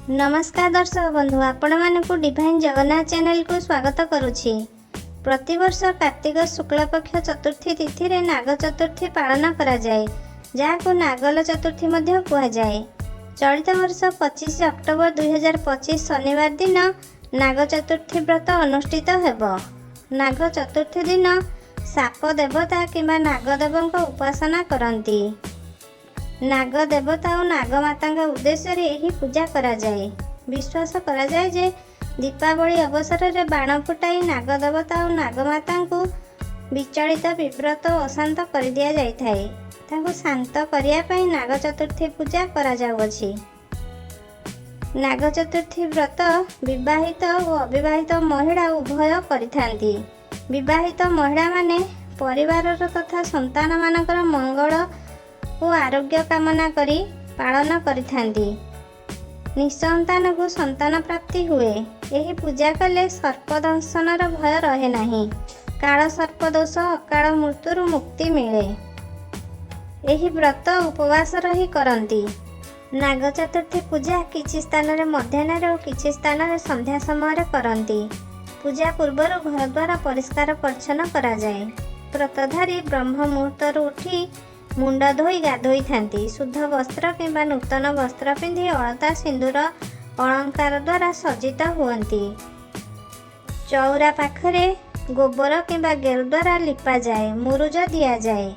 ନମସ୍କାର ଦର୍ଶକ ବନ୍ଧୁ, ଆପଣମାନଙ୍କୁ ଡିଭାଇନ୍ ଜଗନ୍ନାଥ ଚ୍ୟାନେଲକୁ ସ୍ୱାଗତ କରୁଛି। ପ୍ରତିବର୍ଷ କାର୍ତ୍ତିକ ଶୁକ୍ଳପକ୍ଷ ଚତୁର୍ଥୀ ତିଥିରେ ନାଗ ଚତୁର୍ଥୀ ପାଳନ କରାଯାଏ, ଯାହାକୁ ନାଗଲ ଚତୁର୍ଥୀ ମଧ୍ୟ କୁହାଯାଏ। ଚଳିତ ବର୍ଷ 25 ଅକ୍ଟୋବର 2025 ଶନିବାର ଦିନ ନାଗ ଚତୁର୍ଥୀ ବ୍ରତ ଅନୁଷ୍ଠିତ ହେବ। ନାଗ ଚତୁର୍ଥୀ ଦିନ ସାପ ଦେବତା କିମ୍ବା ନାଗଦେବଙ୍କ ଉପାସନା କରନ୍ତି। ନାଗ ଦେବତା ଓ ନାଗମାତାଙ୍କ ଉଦ୍ଦେଶ୍ୟରେ ଏହି ପୂଜା କରାଯାଏ। ବିଶ୍ୱାସ କରାଯାଏ ଯେ ଦୀପାବଳି ଅବସରରେ ବାଣ ଫୁଟାଇ ନାଗ ଦେବତା ଓ ନାଗମାତାଙ୍କୁ ବିଚଳିତ, ବିବ୍ରତ ଓ ଅଶାନ୍ତ କରିଦିଆଯାଇଥାଏ। ତାଙ୍କୁ ଶାନ୍ତ କରିବା ପାଇଁ ନାଗ ଚତୁର୍ଥୀ ପୂଜା କରାଯାଉଅଛି। ନାଗ ଚତୁର୍ଥୀ ବ୍ରତ ବିବାହିତ ଓ ଅବିବାହିତ ମହିଳା ଉଭୟ କରିଥାନ୍ତି। ବିବାହିତ ମହିଳାମାନେ ପରିବାରର ତଥା ସନ୍ତାନମାନଙ୍କର ମଙ୍ଗଳ ଓ ଆରୋଗ୍ୟ କାମନା କରି ପାଳନ କରିଥାନ୍ତି। ନିଃସନ୍ତାନକୁ ସନ୍ତାନ ପ୍ରାପ୍ତି ହୁଏ। ଏହି ପୂଜା କଲେ ସର୍ପ ଦଂଶନର ଭୟ ରହେ ନାହିଁ। କାଳ ସର୍ପ ଦୋଷ, ଅକାଳ ମୃତ୍ୟୁରୁ ମୁକ୍ତି ମିଳେ। ଏହି ବ୍ରତ ଉପବାସ ରହି କରନ୍ତି। ନାଗ ଚତୁର୍ଥୀ ପୂଜା କିଛି ସ୍ଥାନରେ ମଧ୍ୟାହ୍ନରେ ଓ କିଛି ସ୍ଥାନରେ ସନ୍ଧ୍ୟା ସମୟରେ କରନ୍ତି। ପୂଜା ପୂର୍ବରୁ ଘରଦ୍ୱାର ପରିଷ୍କାର ପରିଚ୍ଛନ୍ନ କରାଯାଏ। ବ୍ରତଧାରୀ ବ୍ରହ୍ମ ମୁହୂର୍ତ୍ତରୁ ଉଠି ମୁଣ୍ଡ ଧୋଇ ଗାଧୋଇଥାନ୍ତି। ଶୁଦ୍ଧ ବସ୍ତ୍ର କିମ୍ବା ନୂତନ ବସ୍ତ୍ର ପିନ୍ଧି ଅଳତା, ସିନ୍ଦୁର, ଅଳଙ୍କାର ଦ୍ୱାରା ସଜ୍ଜିତ ହୁଅନ୍ତି। ଚଉରା ପାଖରେ ଗୋବର କିମ୍ବା ଗେରୁ ଦ୍ୱାରା ଲିପାଯାଏ, ମୁରୁଜ ଦିଆଯାଏ।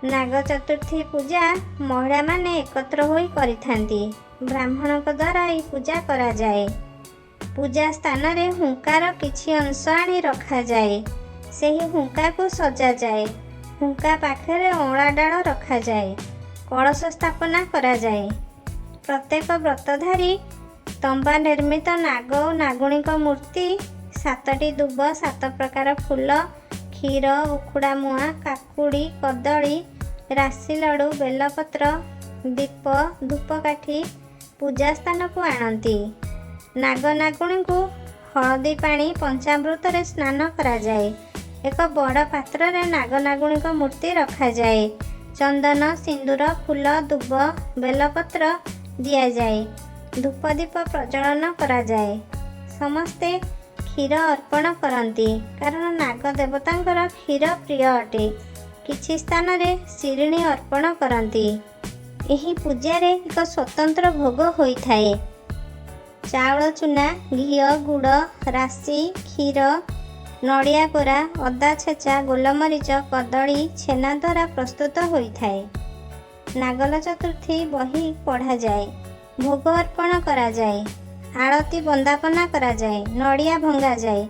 ନାଗ ଚତୁର୍ଥୀ ପୂଜା ମହିଳାମାନେ ଏକତ୍ର ହୋଇ କରିଥାନ୍ତି। ବ୍ରାହ୍ମଣଙ୍କ ଦ୍ୱାରା ଏହି ପୂଜା କରାଯାଏ। ପୂଜା ସ୍ଥାନରେ ହୁଙ୍କାର କିଛି ଅଂଶ ଆଣି ରଖାଯାଏ। ସେହି ହୁଙ୍କାକୁ ସଜାଯାଏ। ହୁଙ୍କା ପାଖରେ ଅଁଳା ଡାଳ ରଖାଯାଏ। କଳସ ସ୍ଥାପନା କରାଯାଏ। ପ୍ରତ୍ୟେକ ବ୍ରତଧାରୀ ତମ୍ବା ନିର୍ମିତ ନାଗ ଓ ନାଗୁଣୀଙ୍କ ମୂର୍ତ୍ତି, ସାତଟି ଦୁବ, ସାତ ପ୍ରକାର ଫୁଲ, କ୍ଷୀର, ଉଖୁଡ଼ା ମୁଆଁ, କାକୁଡ଼ି, କଦଳୀ, ରାଶି ଲଡ଼ୁ, ବେଲପତ୍ର, ଦୀପ, ଧୂପକାଠି ପୂଜା ସ୍ଥାନକୁ ଆଣନ୍ତି। ନାଗ ନାଗୁଣୀଙ୍କୁ ହଳଦୀ ପାଣି ପଞ୍ଚାମୃତରେ ସ୍ନାନ କରାଯାଏ। ଏକ ବଡ଼ ପାତ୍ରରେ ନାଗ ନାଗୁଣୀଙ୍କ ମୂର୍ତ୍ତି ରଖାଯାଏ। ଚନ୍ଦନ, ସିନ୍ଦୁର, ଫୁଲ, ଦୁବ, ବେଲପତ୍ର ଦିଆଯାଏ। ଧୂପ ଦୀପ ପ୍ରଜ୍ୱଳନ କରାଯାଏ। ସମସ୍ତେ କ୍ଷୀର ଅର୍ପଣ କରନ୍ତି, କାରଣ ନାଗ ଦେବତାଙ୍କର କ୍ଷୀର ପ୍ରିୟ ଅଟେ। କିଛି ସ୍ଥାନରେ ଶିରିଣୀ ଅର୍ପଣ କରନ୍ତି। ଏହି ପୂଜାରେ ଏକ ସ୍ୱତନ୍ତ୍ର ଭୋଗ ହୋଇଥାଏ। ଚାଉଳ ଚୁନା, ଘିଅ, ଗୁଡ଼, ରାଶି, କ୍ଷୀର, ନଡ଼ିଆ କୋରା, ଅଦା ଛେଚା, ଗୋଲମରିଚ, କଦଳୀ, ଛେନା ଦ୍ୱାରା ପ୍ରସ୍ତୁତ ହୋଇଥାଏ। ନାଗଲ ଚତୁର୍ଥୀ ବହି ପଢ଼ାଯାଏ। ଭୋଗ ଅର୍ପଣ କରାଯାଏ। ଆଳତି ବନ୍ଦାପନା କରାଯାଏ। ନଡ଼ିଆ ଭଙ୍ଗାଯାଏ।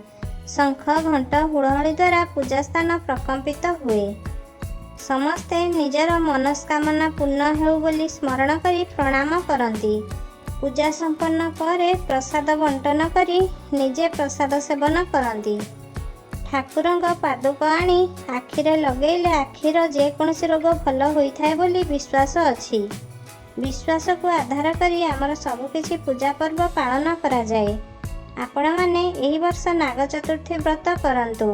ଶଙ୍ଖ, ଘଣ୍ଟ, ହୁଳହୁଳି ଦ୍ୱାରା ପୂଜା ସ୍ଥାନ ପ୍ରକମ୍ପିତ ହୁଏ। ସମସ୍ତେ ନିଜର ମନସ୍କାମନା ପୂର୍ଣ୍ଣ ହେଉ ବୋଲି ସ୍ମରଣ କରି ପ୍ରଣାମ କରନ୍ତି। ପୂଜା ସମ୍ପନ୍ନ ପରେ ପ୍ରସାଦ ବଣ୍ଟନ କରି ନିଜେ ପ୍ରସାଦ ସେବନ କରନ୍ତି। ଠାକୁରଙ୍କ ପାଦୁକ ଆଣି ଆଖିରେ ଲଗେଇଲେ ଆଖିର ଯେକୌଣସି ରୋଗ ଭଲ ହୋଇଥାଏ ବୋଲି ବିଶ୍ୱାସ ଅଛି। ବିଶ୍ୱାସକୁ ଆଧାର କରି ଆମର ସବୁକିଛି ପୂଜା ପର୍ବ ପାଳନ କରାଯାଏ। ଆପଣମାନେ ଏହି ବର୍ଷ ନାଗ ଚତୁର୍ଥୀ ବ୍ରତ କରନ୍ତୁ।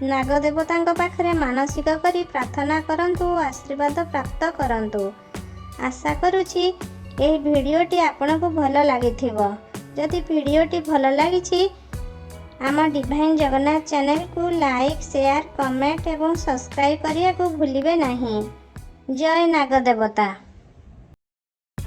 ନାଗ ଦେବତାଙ୍କ ପାଖରେ ମାନସିକ କରି ପ୍ରାର୍ଥନା କରନ୍ତୁ ଓ ଆଶୀର୍ବାଦ ପ୍ରାପ୍ତ କରନ୍ତୁ। ଆଶା କରୁଛି ଏହି ଭିଡ଼ିଓଟି ଆପଣଙ୍କୁ ଭଲ ଲାଗିଥିବ। ଯଦି ଭିଡ଼ିଓଟି ଭଲ ଲାଗିଛି, ଆମ ଡିଭାଇନ୍ ଜଗନ୍ନାଥ ଚ୍ୟାନେଲକୁ ଲାଇକ୍, ସେୟାର, କମେଣ୍ଟ ଏବଂ ସବସ୍କ୍ରାଇବ୍ କରିବାକୁ ଭୁଲିବେ ନାହିଁ। ଜୟ ନାଗ ଦେବତା।